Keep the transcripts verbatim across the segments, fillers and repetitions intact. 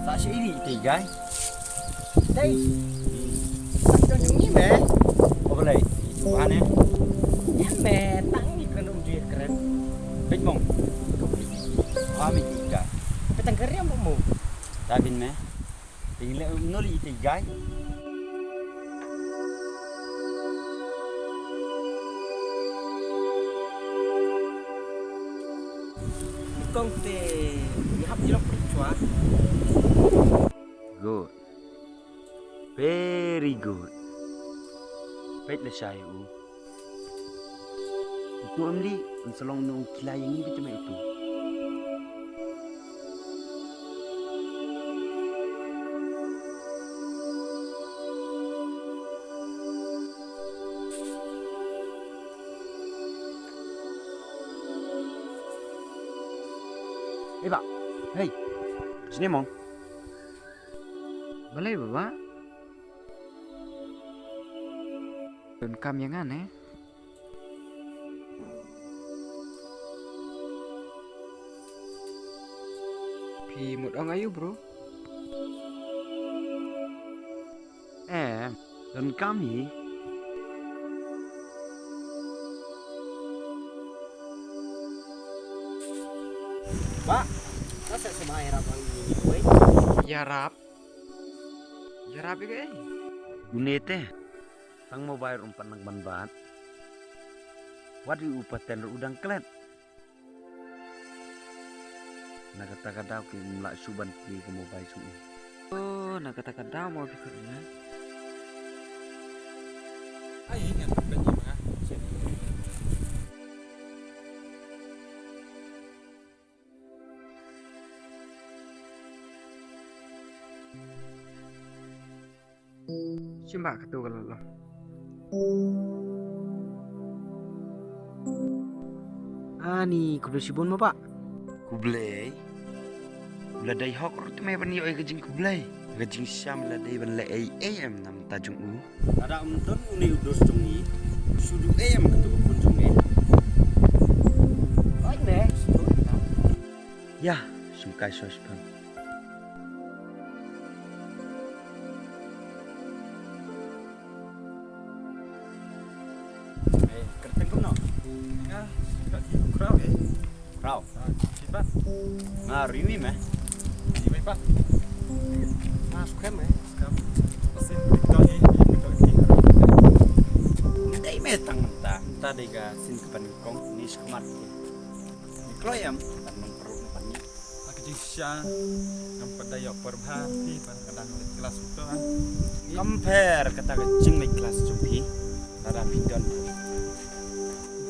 Sa shi iri te gai. Dei. Sa don jong ni me. O balei? Itu ane. Ya me, tang ni kan um jui keren. Peit mong. Ami juga. Petang keriam mo. Tabin me. Ting le um noli te gai. Kong te, ni hap jilok percua. Good. Very good. Peit le shai u. Utu em li, un sa long no kila yang ni kita mai utu. Hey, ba. Hey. Sini, Mong. Balei, Baba? Donkam ïa nga ne? Phi mut ong aïu, bro? Em, donkam hi. Ba, nga sa sumai ïarap lang ïa ini wei. Ïarap. Ïarap ïa kaei? Une te. Tang mobile ruh um pat nang ban bat. Wat ïa u paten ruh u dang klet. Na kata ka daw ki um lah shu ban plie ka mobile jong u. Oh, na kata ka daw mo phi kut ïa. Ai, ngan tep peit ïa ma nga. Shim ba katu ka la long. Ani, khublei shibun mo ba. Khublei. U la dei hok ruh te me ban ïoh ïa ka jingkhublei. Ka jingshisha me la dei ban leh ei ei em na bynta jong u. Lada ym don une u dos jong ngi, shu duh ei em katu ka phone jong me. Oi me, shu duh ei em. Ïa, shim kai shuwa shipang. Eh, kyrteng kumno? Nga, ka ki Kraw, eh. Kraw. Ah, ki Pat. Nga Riwi me. Riwi Pat. Nga Skhem, eh. Skhem. Pasin TikTok, eh. TikTok, eh. Nga dei me tang mynta. Mynta dei ka sien ka panyngkong ni shikmat. Ni kloi em. Tan nong perut ni pan ni. Ha ka jingshisha ngam pat da ïoh por bha phi ban ka dang leit klas uto ha. Compare kata ka jingleit klas jong phi. Lada phi don.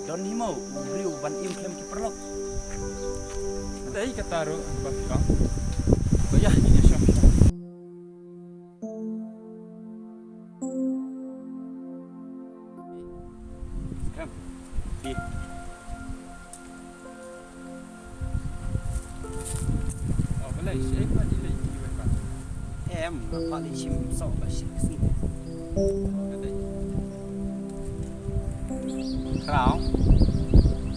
Don hi mo u briew ban im khlem ki paralok. Dei kata ruh ba phi ong. Ba ïa ni shong. Kam. Phi. Oh, balei, shaei pat i leit ïa u Iwan pat? Em, nga pat leit shim soh ba shit ka sngi. Ka dei. Kraw.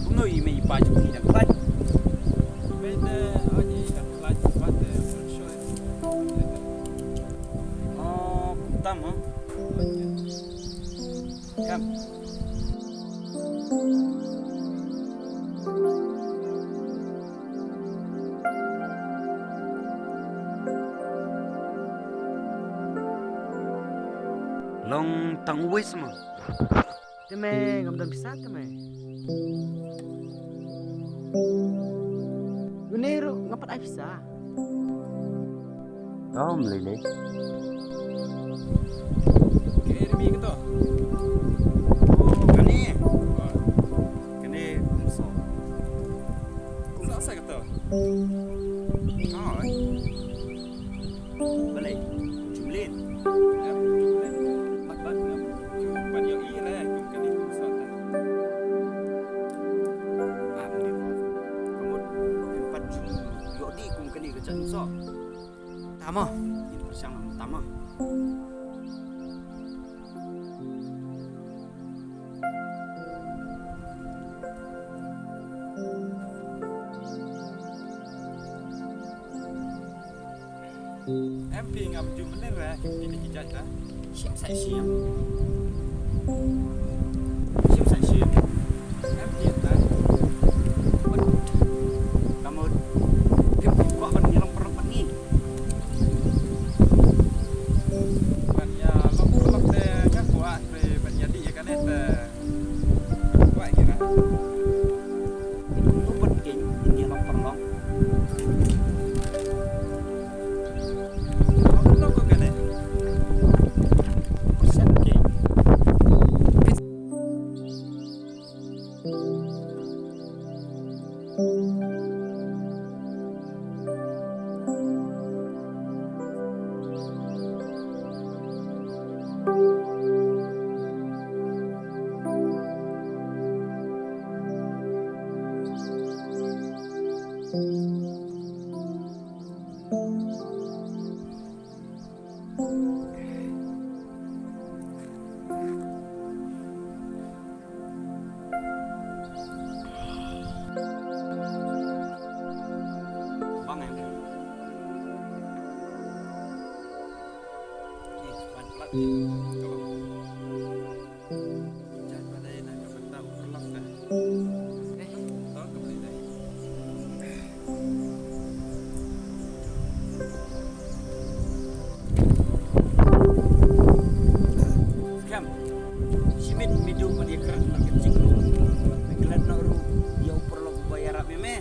Kumno i mei i pa jong phi dang khlaiñ? Mei te, oh, i dang khlaiñ, i pa te, I'm not sure. Oh, kumta mo. Em. Long tang uwei sa mo. Te me ngam don pisa te me. Une ruh ngam pat ai pisa. Tom lei lei. Ke rimi ke to? Oh, kane. Oh. Kane so. Sa sa ke to? Oh. Balei. Ka jat so. Tama. Yin pyrshang tama. Em phi ngam ju mynnin re, phi dei ki jait re. Shim sa shim. Shim sa shim. Em phi re. Kamut. Phi kwah ban ïa long paralok bad ngi. Ban ïa long paralok te nga kwah, te ban ïa dih ïa kane te. Kwah ïa kane. Ito ito pat king, ito ito paralok. Paralok ko kane. Persen king. Bang em. Ih, ban plat. Kalau. Jat ba dei na ka bynta u paralok ka. Eh, to ka bynta dei. Skhem. Shimit midu ban ïa kren na ka jingru. Me klet na ru ïa u paralok ba ïarap ïa me.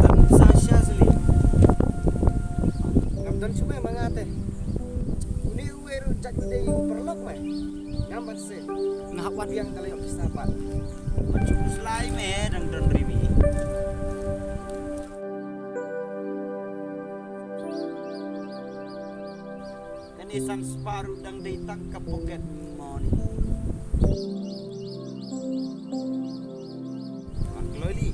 Tan sa sha sili. Ngam don shuh ma nga te. Une uwei ruh jait u dei u paralok me. Ngam ban se. Nga hap wat biang ka la ïoh pisa pat. Wat shu slai me dang don ri mi. Kane san spah ruh dang dei tang ka pocket money. Bang kloi li.